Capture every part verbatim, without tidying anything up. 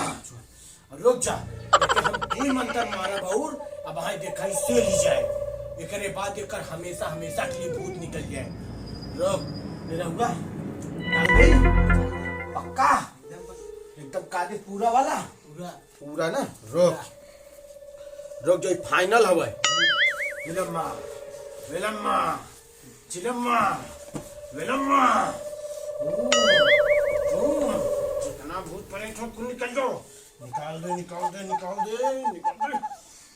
हाँ, रुक जा। एके हम दुई मंतर मारब और अब हाय देखा, ई सेल ही जाए। एकरे बाद एकर हमेशा, हमेशा के लिए भूत निकल जाए। रुक, निरहुआ, डाल दे। पक्का? एकदम कागज पूरा वाला? पूरा। पूरा ना? रुक। रुक, जो ई final हवे। विलम्मा, विलम्मा। चिलम्मा, विलम्मा। ओ, ओ, जितना भूत प्रेत हो, कुल निकल जाओ। निकाल दे, निकाल दे, निकाल दे, निकाल दे।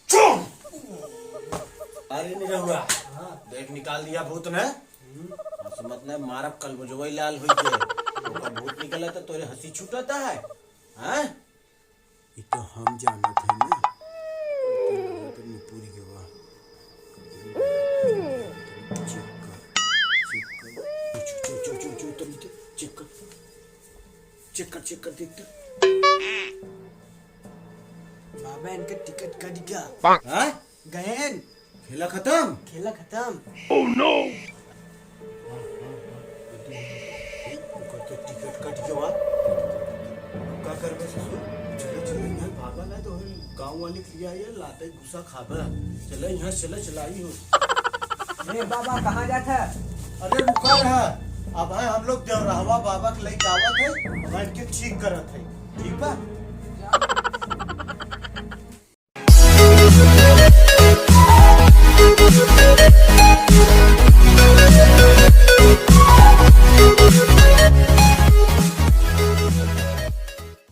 चुप! अरे निरहुआ, हाँ। देख निकाल दिया भूत ने। हम्म। हंस मत ने, मारब कलमुजवई लाल होई के। ओकर भूत निकला तो तोरे हंसी छूटता है, हाँ? ई तो हम जानत है ना। ई तो लागत है मुपुरी के बा। Check कर, check कर। चुप, चुप, चुप, चुप, चुप, तनी तो check कर। Check कर, check कर, देख तो। बाबा, इनका टिकट कट गया। हाँ? गयन। खेला खतम? खेला खतम। Oh no! ओकर तो टिकट कट गवा। अब का करबे ससुर? चलो, चलो, यहाँ भागा ना तो हम गाँव वाले के लिए आइए, लाते गुस्सा खाबे। चलो, यहाँ चलो, चलाई हो। ए बाबा, कहाँ जात है? अरे रुका रहा, अब है हम लोग देवरहवा बाबा के लेके आवत है, अब इनके ठीक करत है, ठीक बा?